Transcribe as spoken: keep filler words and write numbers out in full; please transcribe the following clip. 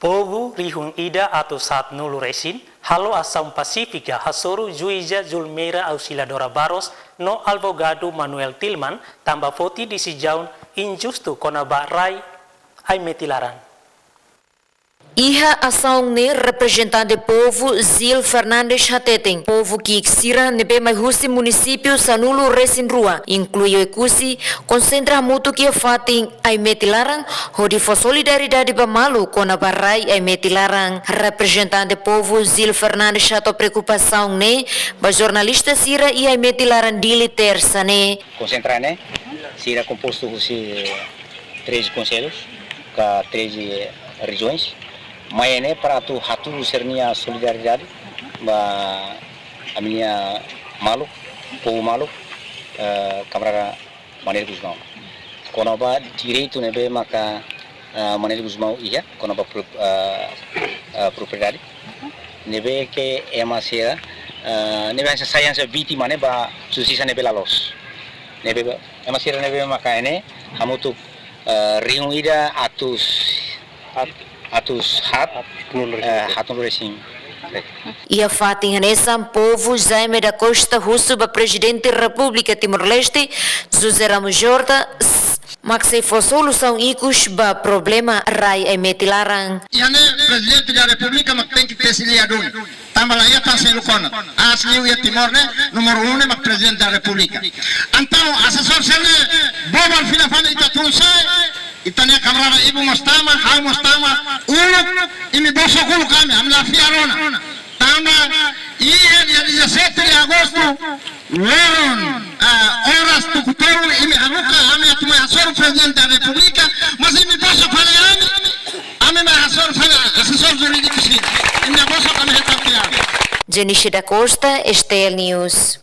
Povu rihun ida atus haat-nulu resin halo asaun pasífika hasoru Juíza Zulmeira Auxiliadora Barros no Advogadu Manuel Tilman tanba foti desizaun injustu kona-ba rai Aimeti Laran. Iha asaun ne'e reprezentante povu Zil Fernandes hateten, povu ki'ik sira ne'ebé mai husi munisípiu sanulu resin rua, inklui Oekusi, konsentra hamutuk iha fatin Aimeti Laran, hodi fó solidariedade ba malu kona-ba rai Aimeti Laran. Reprezentante povu Zil Fernandes hato'o preokupasaun ne'e ba jornalista sira iha Aimeti Laran Dili Tersa ne'e. Konsentra ne'e, sira kompostu husi treze konsellu, ka treze rejiaun. Mai ne'e para atu hatudu sira-nia solidariedade ba ami-nia maluk, povu maluk, eh, kamarada Manuel Gusmão. Kona-ba direitu ne'ebé maka, eh, Manuel Gusmão iha, kona-ba pro-, eh, eh, propriedade. Ne'ebé ke ema sira, eh, ne'ebé hanesan sai hanesan vítima ne'e ba justisa ne'ebé la loos. Ne'ebé ba, ema sira ne'ebé maka ne'e, hamutuk, eh, rihun ida atus, atus haat, haat-nulu resin, eh, haat-nulu resin. Iha fatin hanesan, povu Jaime da Costa husu ba Prezidente Repúblika Timor-Leste, José Ramos Horta, s-, mak sei fó solusaun ikus ba problema rai Aimeti Laran. Iha ne'e Prezidente da Repúblika mak tenke tesi lia duni. Tanba la iha tan seluk ona. Aas liu iha Timor ne'e, númeru um ne'e mak Prezidente da Repúblika. Entaun, asesór sira-ne'e, bobal fila fali ita tun sai, ita-nia kamarada Ibu mós tama, ha'u mós tama, uluk, imi bosok uluk ami, ami la fiar ona. Tanba, iha dia dezassete de agosto, loron, ah, oras tuku tolu, imi haruka, ami atu mai hasoru Prezidente da Repúblika, mas imi bosok fali ami, ami mai hasoru fali asesór jurídiku sira. Imi bosok ami hetan fiar. Jenice da Costa, S T L News.